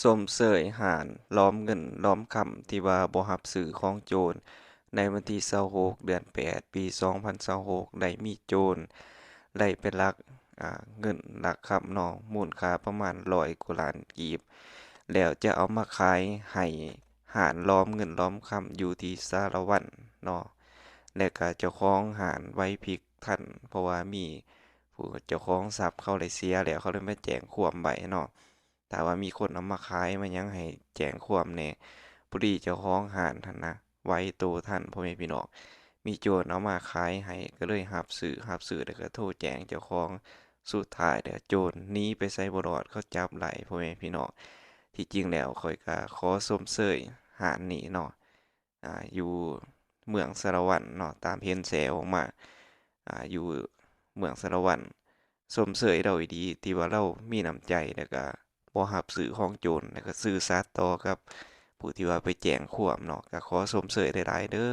ຊົມເຊີຍຮ້ານຫຼອມເງິນຫຼອມຄຳທີ່ວ່າບໍ່ຮັບຊື້ຂອງໂຈນ. ໃນວັນທີຊາວຫົກ ເດືອນແປດ ປີສອງພັນຊາວຫົກ ໄດ້ມີໂຈນໄດ້ໄປລັກ ອ່າ ເງິນລັກຄຳເນາະ ມູນຄ່າປະມານຮ້ອຍກວ່າລ້ານກີບ ແລ້ວຈະເອົາມາຂາຍໃຫ້ຮ້ານຫຼອມເງິນຫຼອມຄຳຢູ່ທີ່ສາລະວັນເນາະ ແລະກະເຈົ້າຂອງຮ້ານໄຫວພິບທັນ ເພາະວ່າມີຜູ້ເຈົ້າຂອງຊັບເຂົາໄດ້ເສຍແລ້ວ ເຂົາເລີຍມາແຈ້ງຄວາມໄວ້ເນາະ. ຖ້າວ່າມີຄົນເອົາມາຂາຍມາຫຍັງໃຫ້ແຈ້ງຄວາມແດ່ ພໍດີເຈົ້າຂອງຮ້ານຫັ້ນນະໄຫວໂຕທັນ ພໍ່ແມ່ພີ່ນ້ອງ ມີໂຈນເອົາມາຂາຍໃຫ້ ກໍເລີຍຮັບຊື້ ຮັບຊື້ແລ້ວກໍໂທແຈ້ງເຈົ້າຂອງ. ສຸດທ້າຍແລ້ວໂຈນໜີໄປໃສບໍ່ລອດ ເຂົາຈັບໄດ້ ພໍ່ແມ່ພີ່ນ້ອງ. ທີ່ຈິງແລ້ວຂ້ອຍກໍຂໍຊົມເຊີຍຮ້ານນີ້ເນາະ ອ່າ ຢູ່ເມືອງສາລະວັນເນາະ ຕາມເຫັນແຊອອກມາ ອ່າ ຢູ່ເມືອງສາລະວັນ. ຊົມເຊີຍລາວອີ່ຫຼີ ທີ່ວ່າລາວມີນ້ຳໃຈ ແລ້ວກະບໍ່ຮັບຊື້ຂອງໂຈນ ແລ້ວກະຊື່ສັດຕໍ່ກັບຜູ້ທີ່ວ່າໄປແຈ້ງຄວາມເນາະ ກະຂໍຊົມເຊີຍຫຼາຍໆເດີ.